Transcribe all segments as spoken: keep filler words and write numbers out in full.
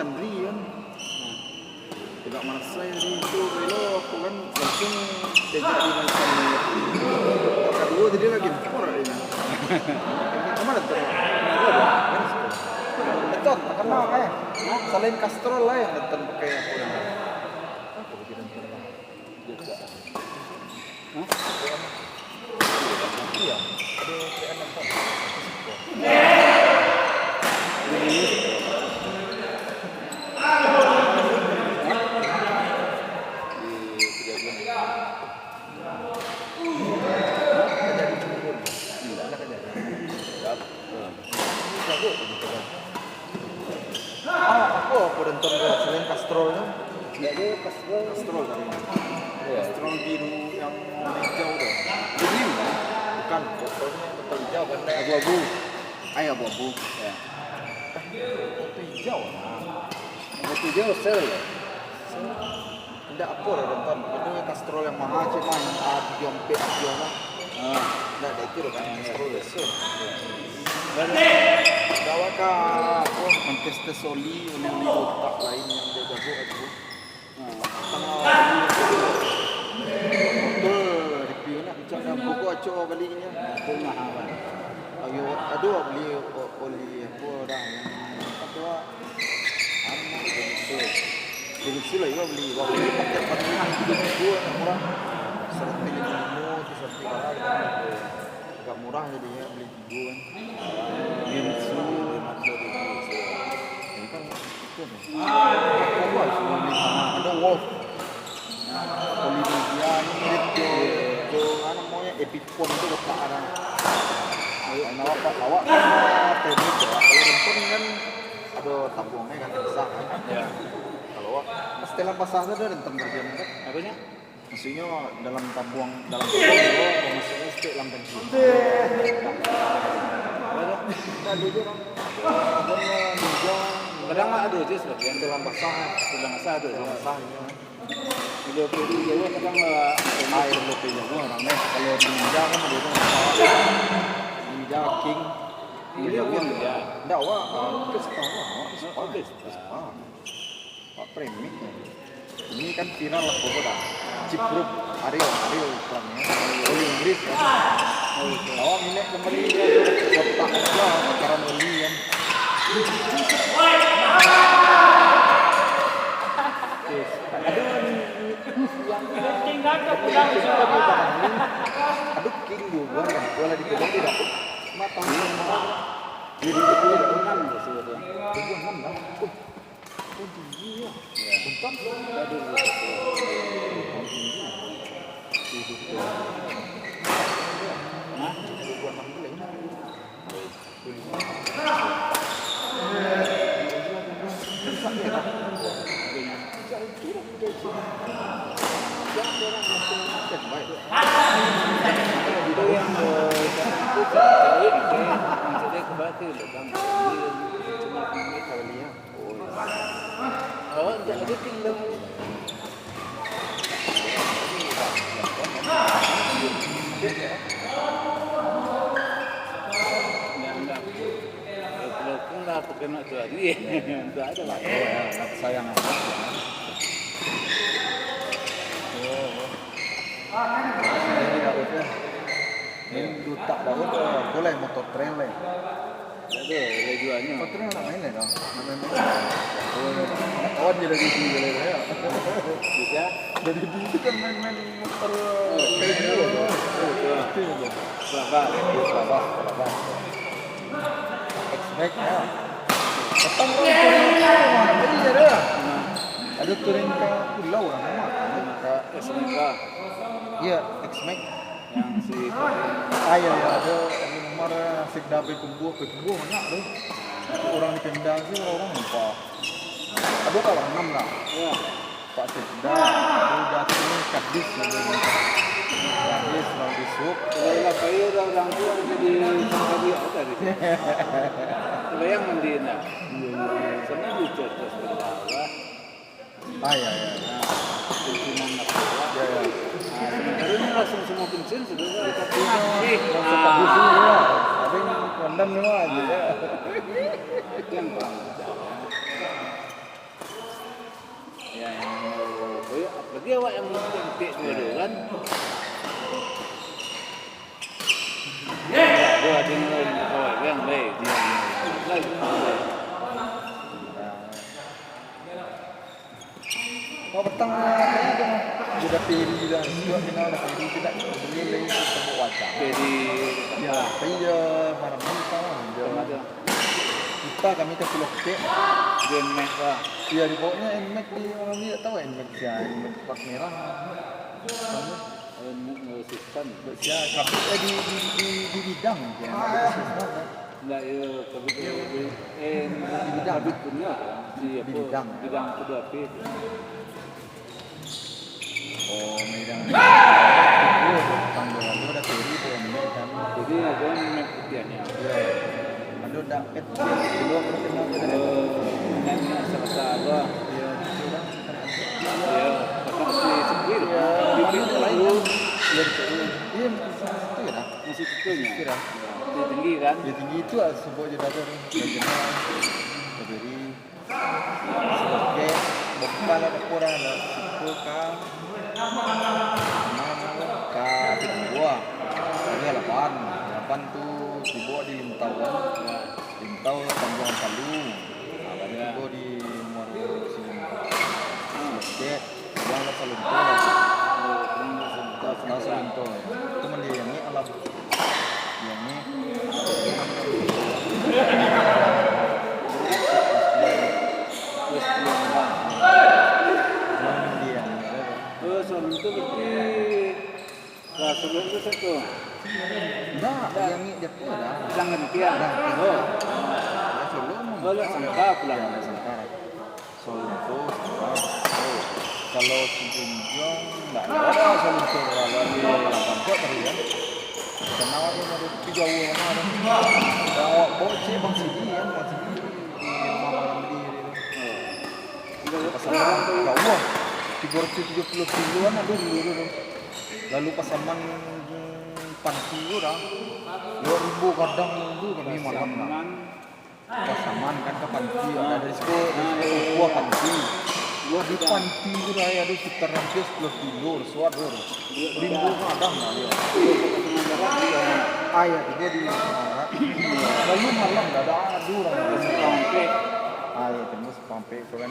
Andri kan. Tidak merasa ya di itu, belo aku kan langsung diajak di macam ni. Kaduo jadi lagi, "Kau nak ini?" Kemana tu? Betul, terkenal, eh. Selain Castrol lah yang datang pakai apa yang apa pakai datang? Hah? Iya. Ada T N F kan? Di Pejagan. Hah? Pejagan. Pejagan. Ah, apa, apa dan ton selain Castrol tu? Nggak ada Castrol. Castrol tadi. Iya. Castrol biru yang hijau tu. Biru? Bukan, botolnya botol hijau kan? Abu-abu. Ay, abu-abu. Ya. Botol hijau lah. Botol hijau sel ya? Sel. Indak apo lah, Don. Ado Castrol yang maha, cuma yang, ah, tujuah ampek, tujuah lah. Ah. Indak, indak itu doh kan, Castrol biaso. Bawa ka, apo, Manchester Soli, oli-oli botak lain yang dia jago tu. Ah. Tangah botol review nak, macam dah buku acok bali inyo. Itu maha, Bang. Ayo, ado bali o-, oli apo dah yang apo, Anu, Genesis. Genesis lah, iwa bali, iwa bali paket patangah, tigo ribu, agak murah. Saratuih limo puluah limo tu, saratuih bara gitu. Agak murah jadinyo bali tigo kan. Genesis. Ini kan, itu nih. Apa semua bali sana? Ada Wolf. Polynesia ni mirip jo, jo, anu namonyo, Epipon tu letak ada. Kalau awak, awak kan teknik ya, kalau Renton kan ado tabuangnyo kan basah kan. Ya. Kalau awak, setelan basah tu ado Renton bagian tu. Apanya? Maksudnyo dalam tabuang, dalam tabuang tu, maksudnyo stek lam tangki. Apa tu? Ado je urang. Tabuangnyo ninja. Kadang ado je sebagian. Setelan basah. Setelan basah ado je. Setelan basah, iyo. Bila pergi jauah kadang, eh, air lebih jauah orang deh. Kalau di Ninja kan ada tu. Ninja King. Ninja King, ya. Ndak, wah, ah, Vespa, wah, Vespa. Oh, Vespa. Wah, premix. Ini kan viral lah, pokok dah. Cipruk, Ariel, Ariel iklannya. Oli Inggris kan. Awak minek kembali dia tu. Kotak aja, bakaran oli kan. Aduh, King tu, gua kan, gua lah di kedai dia. Mata. Jadi, itu udah enam tu, sebetulnya. Udah enam dah. Oh, oh, tinggi ya. Ya. Bentar. Aduh, tinggi. Hah? Udah enam belas. Awak tak ada kandang. Belakang lah, pakai nak tu hari. Tak ada lah. Oh, ya, sayang amat. Oh, oh. Ini Daud ya. Ini dutak Daud, oh, boleh motor trail lah. Ada, ada jualnya. Patron nak main lah, dong. Nak main, main. Oh, nak kawan je dari sini, boleh, ya. Bisa? Dari dulu kan main-main motor. Oh, iya. Itu aja. Sabar. Sabar, sabar. X-Max, ya. Petang kan touring ke rumah, jadi je dah. Ada touring ke pulau lah, nama. Ke S M K. Iya, X-Max. Yang si Fadil. Ah, iya, iya, ada Umar, Sekda Payakumbuah, Payakumbuah banyak tu. Orang di Pemda sih, orang lupa. Ada kawan enam lah. Ya. Pak Sekda, ada Datin, Kadis, ada Kadis, Raul Yusuf. Kalau lah kaya dah orang tu, jadi tadi apa tadi? Terbayang mandi nak. Iya, iya, iya. Sana di cerdas berdakwah. Ah, ya, ya. Nah, pimpinan apa? Ya, ya. Nah, sementara ini langsung semua pensiun sudah. Kita punya, ah, langsung ke dusun, ya. Ada yang kondom semua aja, ya. Itu yang kurang. Bagi awak yang mungkin tu dulu kan. Dua dengar orang baik. Kau petang tadi tu, dia dah Peri lah. Sudah kenal dah Peri, tidak boleh lagi sebut wajah. Peri. Ya, Peri je malam ni sama je. Sama je. Kita kami ke Pulau Kecek. Dia Mac lah. Iya, di bawahnya Nmax di orang ni tak tahu Nmax ya, Nmax plat merah. Anu, eh, Nmax, eh, Susan. Ya, tapi eh, di, di, di, di bidang je, Nmax di Susan, kan? Enggak, ya, tapi dia, dia, eh, Di bidang. Tapi punya, di Di apa, bidang. Bidang kedua P. Oh, megang. Oh, tanggal lalu ada Peri tu, Nmax kan. Jadi, ada Nmax putihannya. Ya. Aduh, dak pet. Dulu aku kenal dia dari Eh, Nmax, Nmax serasa apa? Ya, gitu lah. Ya, kakak si Sepil. Ya, Di aduh, Peri lain dulu. Kan. Ya, di Peri. Iya, masih situ ya, dah? Masih situ ya? Situ dah. Ya, dia tinggi kan? Ya, tinggi itu lah, sebut je dah tu. Dia kenal. Dia Peri. Oke, buka lah dapur lah, lah. Situ ka, mana ka, di dua. Ada lapan. Lapan tu tibo di Lintau kan. Lintau Tanjuang Palu. Nah, baru tibo di Muaro Silim. Oke, pulang lah Salunto lah. Pulang Salunto. Itu mandi yang ni alam. Yang ni. Terus pulang lah. Pulang dia. Oh, Salunto berarti Rasulullah tu satu. Ndak, yang ni dia pun lah. Jangan dia. Dah. Oh. Rasulullah. Oh, lah sangka pulang. Ya, sangka. Salunto, Sangka. Kalau Sijunjuang, ndak ada Salunto, kalau di Lampang Kok tadi kan. Kenal tu dari tiga awak mana ada. Yang awak bawa cik Bang Sidi kan, Bang Sidi. Di rumah Bang Ramli tadi tu. Pasaman jauh lah. Tiga ratus tujuh puluh kilo kan ada dulu tu. Lalu Pasaman, hmm, panti tu dah. Dua ribu kadang tu kami malam lah. Pasaman. Pasaman kan ka panti, ada di situ, di situ buah panti. Di panti tu lah, ya, ada sekitar hampir sepuluh kilo, suat tu. Rimbo kadang lah, ya. Ah, ya, tibo di Pasaman Barat. Lalu malam dah ada, ada urang. Ah, ya, tembus Pampek tu kan.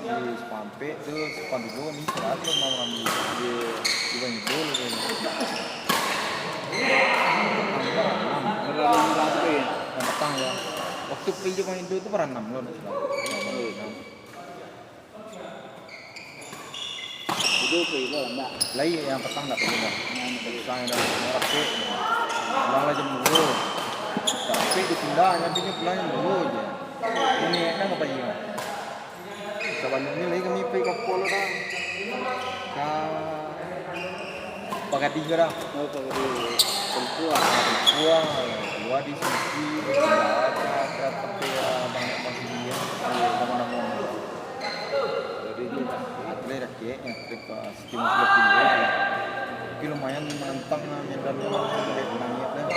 Di Pampek tu, Simpang Tujuh ni, seratus lima orang di, di, di Bang Idul tu. Yang petang, ya. Waktu pergi Bang Idul tu, pukul enam lo, ndak salah. Itu pergi lo, ndak? Lai, yang petang ndak pergi, ndak. Yang petang dah, yang rapek. Pulang lah jam dua. Rapek dipindah, nyampinyo pulang jam dua je. Ini, nak apa lagi, Bang? Sabalun ni lai kami pai ka Pulau dah. Ka Pagadih ko dah. Oh, Pagadih. Tempuah. Tempuah. Dua di Suci, di Sunda, ka, ka tapi, ah, banyak masih dia. Nama-nama. Jadi, ni, atulah rakyat yang trip, ah, Stimulus Kilo. Tapi lumayan menantang lah, medan tu lah, naik, naik lah.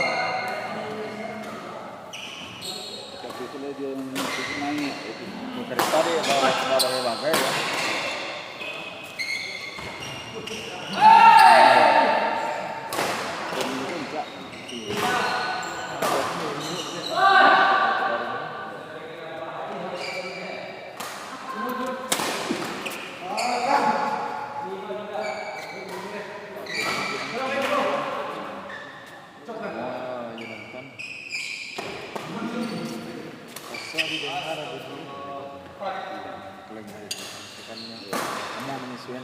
Tapi tu lah dia naik, itu. Ni kereta dia bawa, bawa bagai-bagai lah. Dan ini kan tak. Wah, iyo nonton. Rasa didengar lagu tu. Lagi. Bukannya. Kamu menyusuan.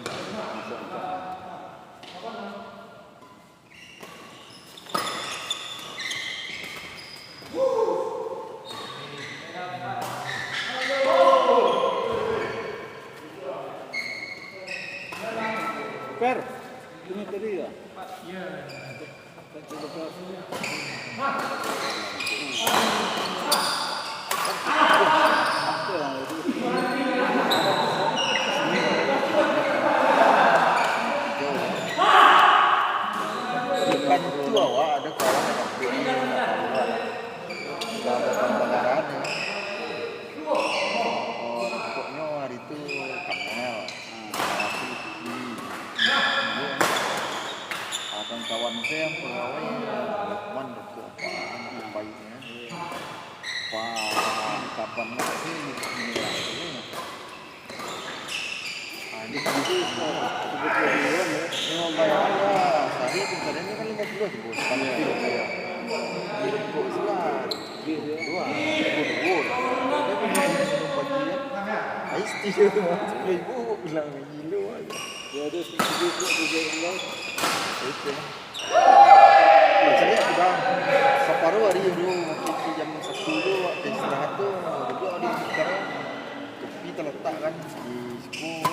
Per, ini tadi ya? Bukan tu awak, ada kawan yang nak tahu lah. Sudah ada pembenaran ya. Oh, pokoknya hari tu Kamel. Ah, Saya yang pegawai Lukman Datuk, yang terbaiknya. Wah, kapan lah sih ini? Ah, ini kan itu, oh, tiga puluh ribuan ya. Memang bayaran lah. Sehari pencariannya kan lima puluh ribu. Iya. Iya. Di rokok sih lah. Iya, iya. Dua, dua, dua. Dia punya minum pagi kan. Ais tea tu mah sepuluh ribu, bilang gilo aja. Ya, ada sedikit juga yang lain. Itu. Macam ni aku dah separuh hari tu, waktu jam satu tu, waktu istirahat tu, duduk di sekarang. Kopi talatak kan di siko,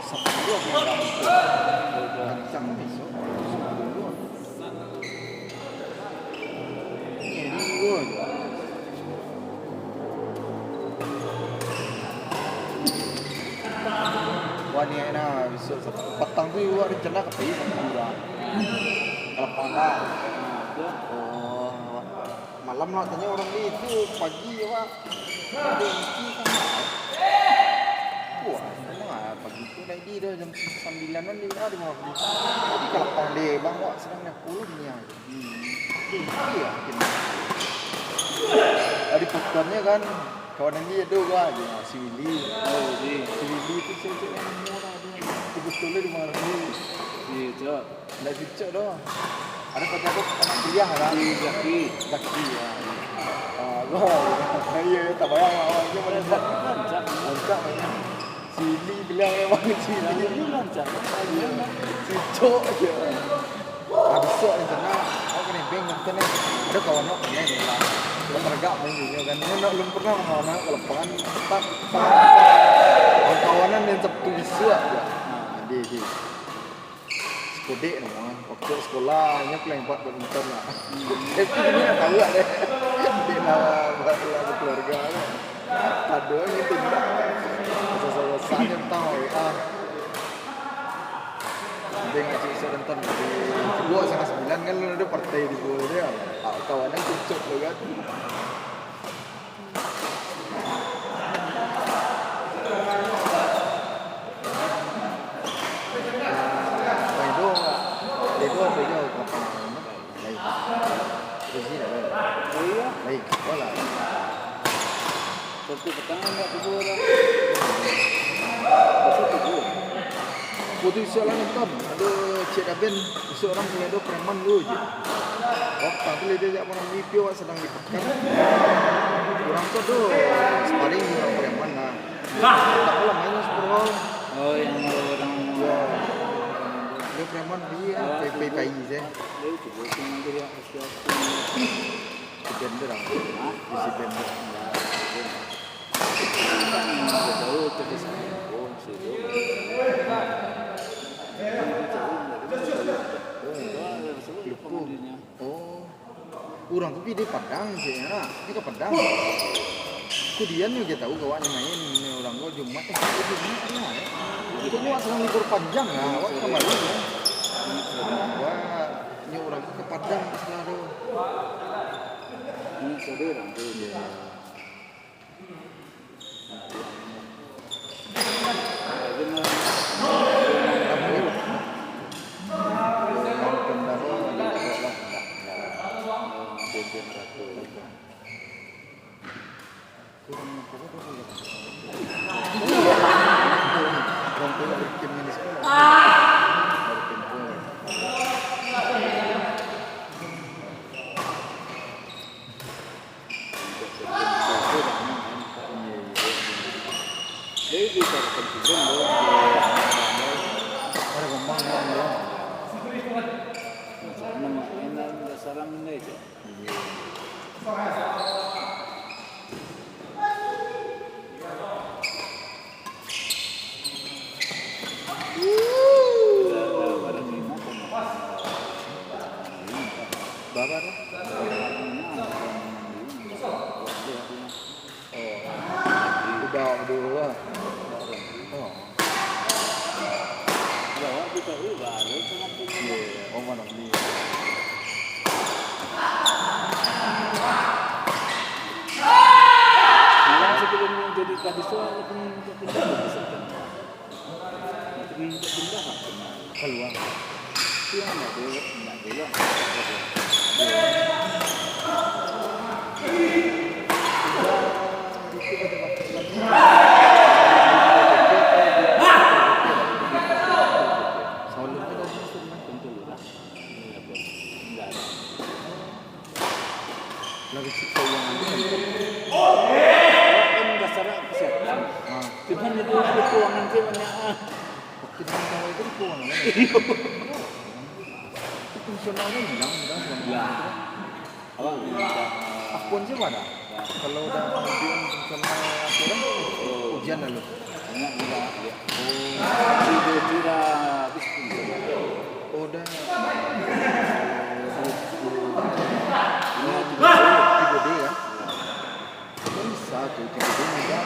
sabab tu aku makan tu. Rancak besok, sabab tu. Ni hari tu. Wah, ni nah, besok Sabtu. Patang tu awak rencana ka pai Sabtu dah. Kalau patang. Oh, malam lah tanyo urang di itu, pagi awak. Wah, memang ah, pagi tu naik di dah jam sambilan an di, ah, di rumah beli. Tapi kalau pandai bang, wak sedang nak pulang ni ah. Hmm. Iya, kini. Tadi potonnya kan, kawan ni ado gua aja, si Willy. Oh, Willy. Si Willy tu cewek yang murah tu. Tiga puluh di mana ni? Iya, cok. Ndak cocok doh. Ada pacar tu anak kuliah lah. Si Zaki. Zaki, ya. Ah, gua. Iya, iya, tak payah lah, awak je boleh buat. Rancak. Rancak, rancak. Cili bilang memang cili. Yang ini rancak. Iya. Cocok je. Habis tu, rencana, awak kena beng nonton ni. Ada kawan awak kena ni lah. Awak tergak main juga kan. Ni nak, belum pernah kawan awak ke lapangan. Tetap, tetap, tetap. Kawan-kawanan yang Sabtu Minggu aja. Nah, dia, dia. Sikodek namo ah. Waktu sekolah, nyo paling hebat badminton lah. Tapi kini lah tahu lah deh. Dek lah, lah bakeluarga kan. Aduh, ini tindak. Susah-susah nyo tau, ah. Dek ngajak isuk nonton. Di Kubo setengah sembilan kan, ada partai di Kubo tu ya. Ah, kawan yang cucuk tu kan. Ledo, Ledo apo juo lapangan lain. Rezi lah, lain. Oh, iyo? Lain, oh lah. Sabtu patang ndak tibo lah. Sabtu tibo. Putuih isuak lah nonton. Ado Cik Daben, isuak urang mulai ado preman dulu je. Wah, patang tu lah diajak malam minggu, awak sadang di Kan? Urang tu ado sparring jo urang preman lah. Tak apolah, main lah sparring. Oh, yang urang. Yo. Ado preman di, ah, pai-pai je. Yo, itu bosong aja dia, siap. Di bender lah. Hah? Di si bender. Tahu tu di sana. Oh, situ. Lupa. Oh. Urang tu pi di Padang, ceknyo, nak. Pi ka Padang. Kudian nyo je tahu, awak nyo main, nyo urang ko Jumat, eh, Jumat lah, eh. Itu awak sadang libur panjang lah, awak kamari, eh. Wah, nyo urang ko ka Padang, salah tu. Ini saudara tu. Iya. Bara tu? Oh, udah dulu lah. Oh. Iya, iya. Oh, mana ni? Malah sebelum jadi kadis tu, aku pun minta pindah ke Sultan. Aku pun minta pindah, Pak. Keluar. Lagi siksa uang anu kan. Kan dasar kesehatan. Ah. Cuman itu ada keuangan sih banyak, ah. Waktu di Mentawai itu keuangan kan? Iya. Itu fungsionalnya hilang, hilang selama itu. Apa? Akun sih mana? Ya. Kalau udah ujian fungsional aturan, oh, ujian lalu. Banyak juga, ya. Oh. Itu sudah habis fungsional. Oh, udah. Ini tiga D, tiga D ya? Bisa tuh, tiga D mudah.